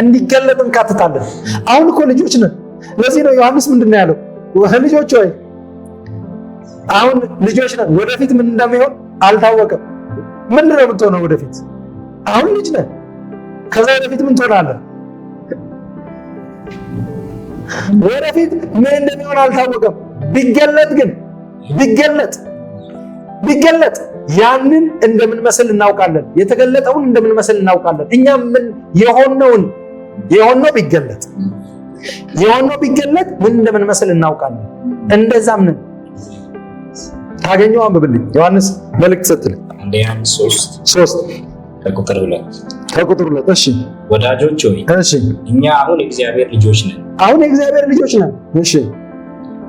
እንዲገለጥ እንቃትታለን። አሁን እኮ ልጆች ነን። ለዚህ ነው ዮሐንስ ምንድን ነው ያለው? ልጆች ሆይ አሁን ልጆች ነን፣ ወደፊት ምን እንደሚሆን አልታወቀም። ምንድን ነው የምትሆነው ወደፊት? አሁን ልጅ ነህ፣ ከዛ ወደፊት ምን ትሆናለህ? ወደፊት ምን እንደሚሆን አልታወቀም። ቢገለጥ ግን ቢገለጥ ቢገለጥ ያንን እንደምንመስል እናውቃለን። የተገለጠውን እንደምንመስል እናውቃለን። እኛ ምን የሆነውን የሆነው ቢገለጥ የሆነው ቢገለጥ ምን እንደምንመስል እናውቃለን። እንደዛም ነን። ታገኘው አንብብልኝ። ዮሐንስ መልእክት ስትል አንደኛ ዮሐንስ 3 3 ከቁጥር 2 ከቁጥር 2 እሺ፣ ወዳጆች ሆይ እሺ፣ እኛ አሁን የእግዚአብሔር ልጆች ነን፣ አሁን የእግዚአብሔር ልጆች ነን። እሺ፣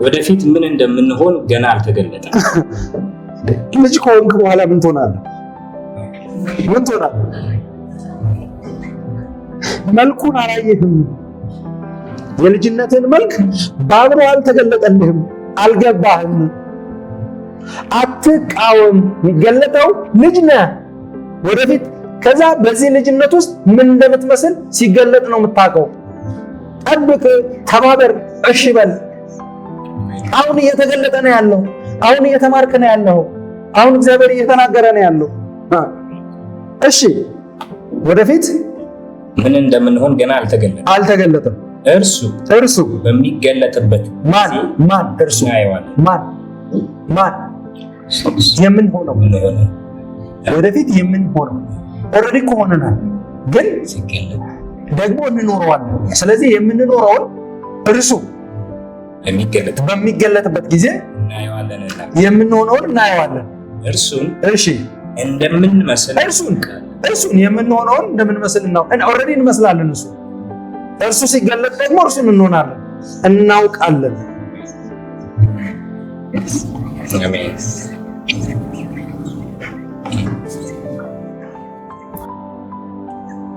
ወደፊት ምን እንደምንሆን ገና አልተገለጠም። ልጅ ከሆንክ በኋላ ምን ትሆናለህ? ምን ትሆናለህ? መልኩን አላየህም። የልጅነትን መልክ በአእምሮ አልተገለጠልህም፣ አልገባህም። አትቃወም። የሚገለጠው ልጅ ነህ ወደፊት። ከዛ በዚህ ልጅነት ውስጥ ምን እንደምትመስል ሲገለጥ ነው የምታውቀው። ጠብቅ፣ ተባበር፣ እሺ በል። አሁን እየተገለጠ ነው ያለው። አሁን እየተማርክ ነው ያለው። አሁን እግዚአብሔር እየተናገረ ነው ያለው። እሺ ወደፊት ምን እንደምንሆን ገና አልተገለጠም። አልተገለጠም። እርሱ እርሱ በሚገለጥበት ማን ማን እርሱ እናየዋለን። ማን ማን የምንሆነው የምንሆነው ወደፊት የምንሆነው already እኮ ሆነናል፣ ግን ሲገለጥ ደግሞ እንኖረዋለን። ስለዚህ የምንኖረውን እርሱ በሚገለጥ በሚገለጥበት ጊዜ እናየዋለንና የምንሆነውን እናየዋለን። እርሱን እሺ እንደምንመስል እርሱን እርሱን የምንሆነውን እንደምንመስል ነው። Already እንመስላለን። እሱ እርሱ ሲገለጥ ደግሞ እርሱን እንሆናለን፣ እናውቃለን። አሜን።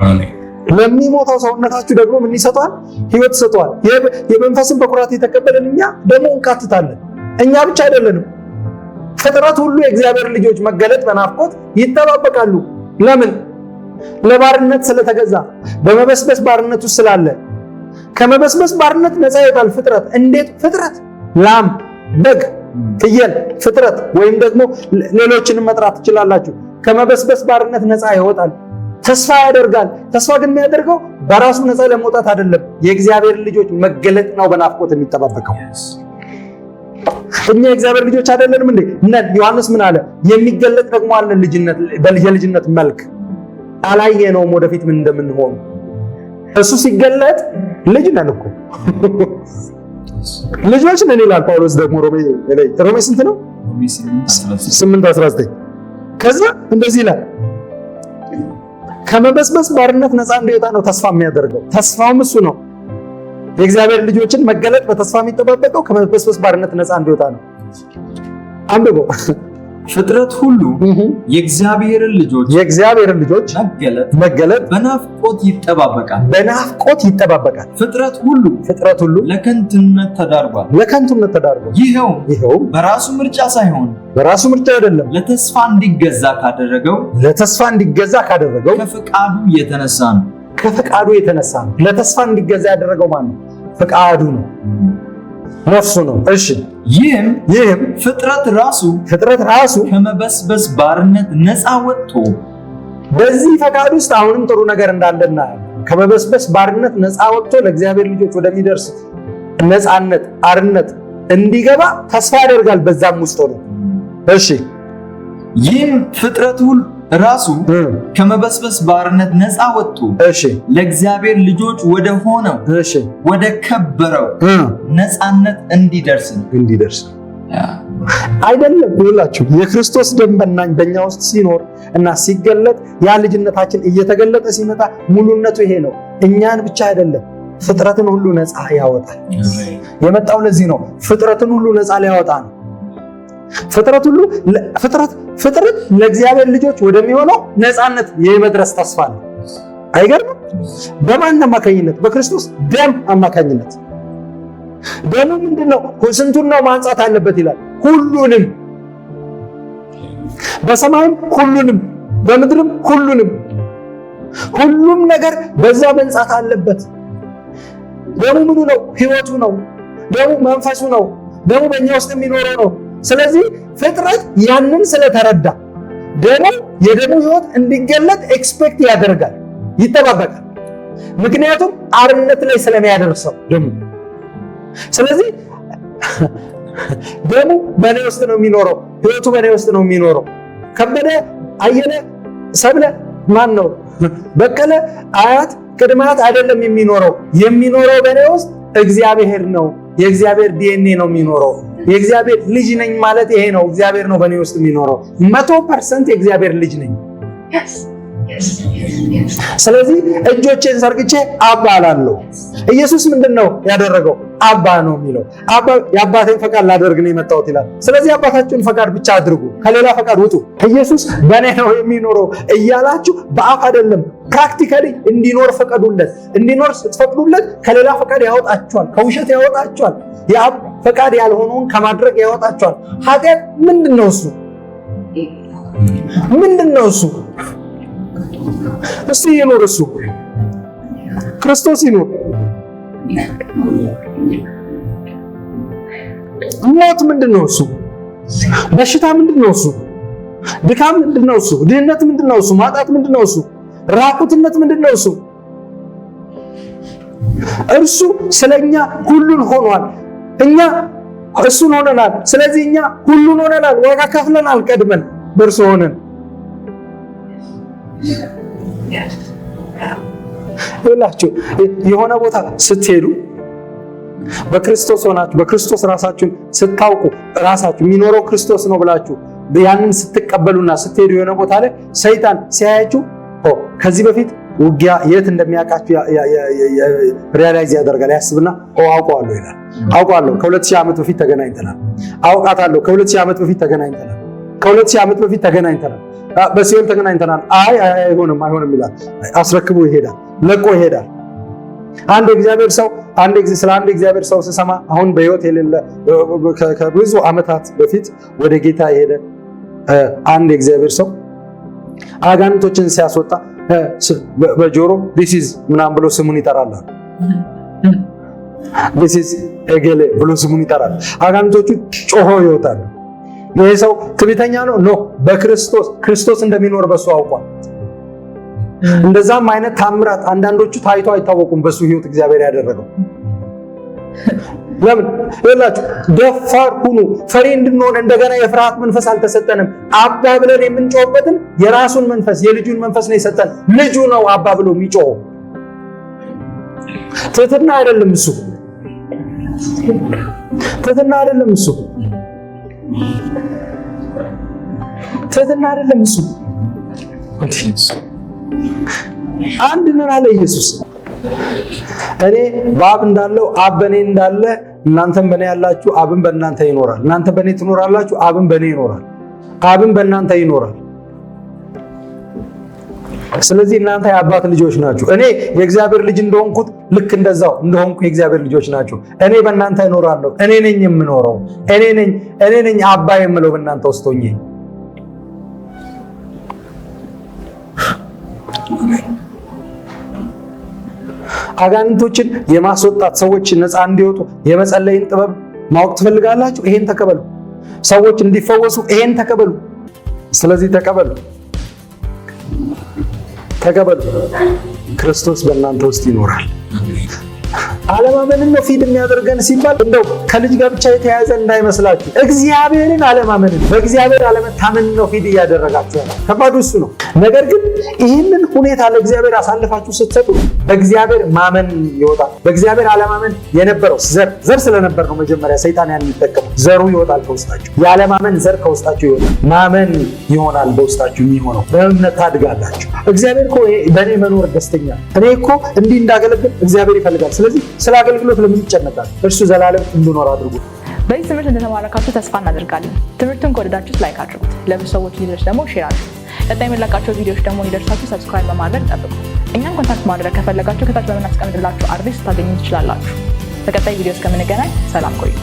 አሜን። ለሚሞተው ሰውነታችሁ ደግሞ ምን ይሰጠዋል? ሕይወት ይሰጠዋል። የመንፈስን በኩራት የተቀበልን እኛ ደግሞ እንቃትታለን። እኛ ብቻ አይደለንም፣ ፍጥረት ሁሉ የእግዚአብሔር ልጆች መገለጥ በናፍቆት ይጠባበቃሉ። ለምን? ለባርነት ስለተገዛ በመበስበስ ባርነት ውስጥ ስላለ ከመበስበስ ባርነት ነፃ ይወጣል ፍጥረት። እንዴት ፍጥረት? ላም፣ በግ፣ ፍየል፣ ፍጥረት ወይም ደግሞ ሌሎችንም መጥራት ትችላላችሁ። ከመበስበስ ባርነት ነፃ ይወጣል። ተስፋ ያደርጋል። ተስፋ ግን የሚያደርገው በራሱ ነፃ ለመውጣት አይደለም፣ የእግዚአብሔር ልጆች መገለጥ ነው በናፍቆት የሚጠባበቀው። እኛ የእግዚአብሔር ልጆች አይደለንም እንዴ? ነን። ዮሐንስ ምን አለ? የሚገለጥ ደግሞ አለ ልጅነት፣ የልጅነት መልክ አላየነውም፣ ወደፊት ምን እንደምንሆን። እሱ ሲገለጥ ልጅ ነን እኮ ልጆች ነን ይላል ጳውሎስ ደግሞ ሮሜ ላይ፣ ሮሜ ስንት ነው? 8:19 ከዛ እንደዚህ ይላል ከመበስበስ ባርነት ነፃ እንዲወጣ ነው ተስፋ የሚያደርገው። ተስፋውም እሱ ነው። የእግዚአብሔር ልጆችን መገለጥ በተስፋ የሚጠባበቀው ከመበስበስ ባርነት ነፃ እንዲወጣ ነው። አንብበው። ፍጥረት ሁሉ የእግዚአብሔርን ልጆች የእግዚአብሔርን ልጆች መገለጥ መገለጥ በናፍቆት ይጠባበቃል። በናፍቆት ይጠባበቃል። ፍጥረት ሁሉ ፍጥረት ሁሉ ለከንቱነት ተዳርጓል። ለከንቱነት ተዳርጓል። ይኸው ይኸውም በራሱ ምርጫ ሳይሆን በራሱ ምርጫ አይደለም፣ ለተስፋ እንዲገዛ ካደረገው ለተስፋ እንዲገዛ ካደረገው ከፈቃዱ የተነሳ ነው። ከፈቃዱ የተነሳ ነው። ለተስፋ እንዲገዛ ያደረገው ማን ነው? ፈቃዱ ነው፣ ነፍሱ ነው። እሺ። ይህም ይህም ፍጥረት ራሱ ፍጥረት ራሱ ከመበስበስ ባርነት ነፃ ወጥቶ በዚህ ፈቃድ ውስጥ አሁንም ጥሩ ነገር እንዳለ እናያለን። ከመበስበስ ባርነት ነፃ ወጥቶ ለእግዚአብሔር ልጆች ወደሚደርስ ነፃነት አርነት እንዲገባ ተስፋ ያደርጋል። በዛም ውስጥ ሆኖ እሺ። ይህም ፍጥረት ሁሉ ራሱ ከመበስበስ ባርነት ነፃ ወጥቶ ለእግዚአብሔር ልጆች ወደ ሆነው ወደ ከበረው ነፃነት እንዲደርስ ነው። እንዲደርስ አይደለም ይላችሁ። የክርስቶስ ደም በእኛ ውስጥ ሲኖር እና ሲገለጥ፣ ያ ልጅነታችን እየተገለጠ ሲመጣ ሙሉነቱ ይሄ ነው። እኛን ብቻ አይደለም፣ ፍጥረትን ሁሉ ነፃ ያወጣል። የመጣው ለዚህ ነው። ፍጥረትን ሁሉ ነፃ ሊያወጣ ነው። ፍጥረት ሁሉ ፍጥረት ፍጥረት ለእግዚአብሔር ልጆች ወደሚሆነው ነፃነት የመድረስ ተስፋ ነው። አይገርምም? በማን አማካኝነት? በክርስቶስ ደም አማካኝነት። ደሙ ምንድነው? ስንቱን ነው ማንጻት አለበት ይላል? ሁሉንም፣ በሰማይም ሁሉንም፣ በምድርም ሁሉንም፣ ሁሉም ነገር በዛ መንጻት አለበት። ደሙ ምኑ ነው? ህይወቱ ነው። ደሙ መንፈሱ ነው። ደሙ በእኛ ውስጥ የሚኖረው ነው። ስለዚህ ፍጥረት ያንን ስለተረዳ ደሙ የደሙ ህይወት እንዲገለጥ expect ያደርጋል፣ ይጠባበቃል። ምክንያቱም አርነት ላይ ስለሚያደርሰው ደሙ። ስለዚህ ደሙ በእኔ ውስጥ ነው የሚኖረው፣ ህይወቱ በእኔ ውስጥ ነው የሚኖረው። ከበደ፣ አየለ፣ ሰብለ፣ ማን ነው፣ በቀለ፣ አያት ቅድመ አያት አይደለም የሚኖረው። የሚኖረው በእኔ ውስጥ እግዚአብሔር ነው። የእግዚአብሔር ዲኤንኤ ነው የሚኖረው። የእግዚአብሔር ልጅ ነኝ ማለት ይሄ ነው። እግዚአብሔር ነው በእኔ ውስጥ የሚኖረው። 100% የእግዚአብሔር ልጅ ነኝ። ስለዚህ እጆቼን ዘርግቼ አባ እላለሁ። ኢየሱስ ምንድን ነው ያደረገው? አባ ነው የሚለው። አባ የአባቴን ፈቃድ ላደርግ ነው የመጣሁት ይላል። ስለዚህ አባታችሁን ፈቃድ ብቻ አድርጉ፣ ከሌላ ፈቃድ ውጡ። ኢየሱስ በእኔ ነው የሚኖረው እያላችሁ በአፍ አይደለም፣ practically እንዲኖር ፍቀዱለት። እንዲኖር ስትፈቅዱለት ከሌላ ፈቃድ ያወጣችኋል፣ ከውሸት ያወጣችኋል፣ የአብ ፈቃድ ያልሆነውን ከማድረግ ያወጣችኋል። ኃጢአት ምንድን ነው እሱ? ምንድን ነው እሱ? እስቲ ይኑር፣ እሱ ክርስቶስ ይኑር። ሞት ምንድን ነው እሱ? በሽታ ምንድን ነው እሱ? ድካም ምንድን ነው እሱ? ድህነት ምንድን ነው እሱ? ማጣት ምንድን ነው እሱ? ራቁትነት ምንድን ነው እሱ? እርሱ ስለኛ ሁሉን ሆኗል። እኛ እሱን ሆነናል። ስለዚህ እኛ ሁሉን ሆነናል። ዋጋ ከፍለናል። ቀድመን በእርሱ ሆነን ይላችሁ የሆነ ቦታ ስትሄዱ በክርስቶስ ሆናችሁ፣ በክርስቶስ ራሳችሁን ስታውቁ፣ ራሳችሁ የሚኖረው ክርስቶስ ነው ብላችሁ ያንን ስትቀበሉና ስትሄዱ የሆነ ቦታ ላይ ሰይጣን ሲያያችሁ ከዚህ በፊት ውጊያ የት እንደሚያውቃችሁ realize ያደርጋል። ያስብና አውቀዋለሁ ይላል። አውቀዋለሁ፣ ከ2000 ዓመት በፊት ተገናኝተናል። አውቃታለሁ፣ ከ2000 ዓመት በፊት ተገናኝተናል። ከ2000 ዓመት በፊት ተገናኝተናል። በሲኦል ተገናኝተናል። አይ አይሆንም፣ አይሆንም ይላል። አስረክቦ ይሄዳል፣ ለቆ ይሄዳል። አንድ እግዚአብሔር ሰው አንድ ጊዜ ስለ አንድ እግዚአብሔር ሰው ስሰማ፣ አሁን በሕይወት የሌለ፣ ከብዙ ዓመታት በፊት ወደ ጌታ የሄደ አንድ የእግዚአብሔር ሰው አጋንንቶችን ሲያስወጣ በጆሮ "this is" ምናምን ብሎ ስሙን ይጠራል። "This is እገሌ" ብሎ ስሙን ይጠራል። አጋንንቶቹ ጮሆ ይወጣሉ። ይሄ ሰው ትዕቢተኛ ነው? No፣ በክርስቶስ ክርስቶስ እንደሚኖር በሱ አውቋል። እንደዛም አይነት ታምራት አንዳንዶቹ ታይቶ አይታወቁም። በሱ ህይወት እግዚአብሔር ያደረገው ለምን ይላችሁ? ደፋር ሁኑ። ፈሪ እንድንሆን እንደገና የፍርሃት መንፈስ አልተሰጠንም። አባ ብለን የምንጮህበትን የራሱን መንፈስ፣ የልጁን መንፈስ ነው የሰጠን። ልጁ ነው አባ ብሎ የሚጮኸው። ትህትና አይደለም እሱ። ትህትና አይደለም እሱ። ትህትና አይደለም እሱ። አንድ ነን አለ ኢየሱስ። እኔ በአብ እንዳለሁ፣ አብ በእኔ እንዳለ፣ እናንተም በእኔ ያላችሁ፣ አብም በእናንተ ይኖራል። እናንተ በእኔ ትኖራላችሁ፣ አብም በእኔ ይኖራል። አብም በእናንተ ይኖራል። ስለዚህ እናንተ የአባት ልጆች ናችሁ። እኔ የእግዚአብሔር ልጅ እንደሆንኩት ልክ እንደዛው እንደሆንኩ የእግዚአብሔር ልጆች ናችሁ። እኔ በእናንተ እኖራለሁ። እኔ ነኝ የምኖረው። እኔ ነኝ አባ የምለው በእናንተ ውስጥ ሆኜ። አጋንንቶችን የማስወጣት፣ ሰዎች ነፃ እንዲወጡ የመጸለይን ጥበብ ማወቅ ትፈልጋላችሁ? ይሄን ተቀበሉ። ሰዎች እንዲፈወሱ ይሄን ተቀበሉ። ስለዚህ ተቀበሉ፣ ተቀበሉ። ክርስቶስ በእናንተ ውስጥ ይኖራል። አለማመንን ነው feed የሚያደርገን ሲባል እንደው ከልጅ ጋር ብቻ የተያያዘ እንዳይመስላችሁ። እግዚአብሔርን አለማመንን፣ በእግዚአብሔር አለመታመንን ነው feed እያደረጋችሁ ያለው። ከባዱ እሱ ነው። ነገር ግን ይህንን ሁኔታ ለእግዚአብሔር አሳልፋችሁ ስትሰጡ በእግዚአብሔር ማመን ይወጣል። በእግዚአብሔር አለማመን የነበረው ዘር፣ ዘር ስለነበር ነው መጀመሪያ ሰይጣን ያን የሚጠቀመው። ዘሩ ይወጣል ከውስጣችሁ። የአለማመን ዘር ከውስጣችሁ ይወጣል። ማመን ይሆናል በውስጣችሁ የሚሆነው። በእምነት ታድጋላችሁ። እግዚአብሔር እኮ በእኔ መኖር ደስተኛ፣ እኔ እኮ እንዲህ እንዳገለግል እግዚአብሔር ይፈልጋል። ስለዚህ ስለ አገልግሎት ለምን ይጨነቃል? እርሱ ዘላለም እንድኖር አድርጎ። በዚህ ትምህርት እንደተባረካችሁ ተስፋ እናደርጋለን። ትምህርቱን ከወደዳችሁት like አድርጉት፣ ለብዙ ሰዎች እንዲደርስ ደግሞ share አድርጉት። ቀጣይ የምንለቃቸው ቪዲዮዎች ደግሞ እንዲደርሳችሁ subscribe በማድረግ ጠብቁ። እኛን contact ማድረግ ከፈለጋችሁ ከታች በምናስቀምጥላችሁ address ልታገኙ ትችላላችሁ። በቀጣይ ቪዲዮ እስከምንገናኝ ሰላም ቆዩ።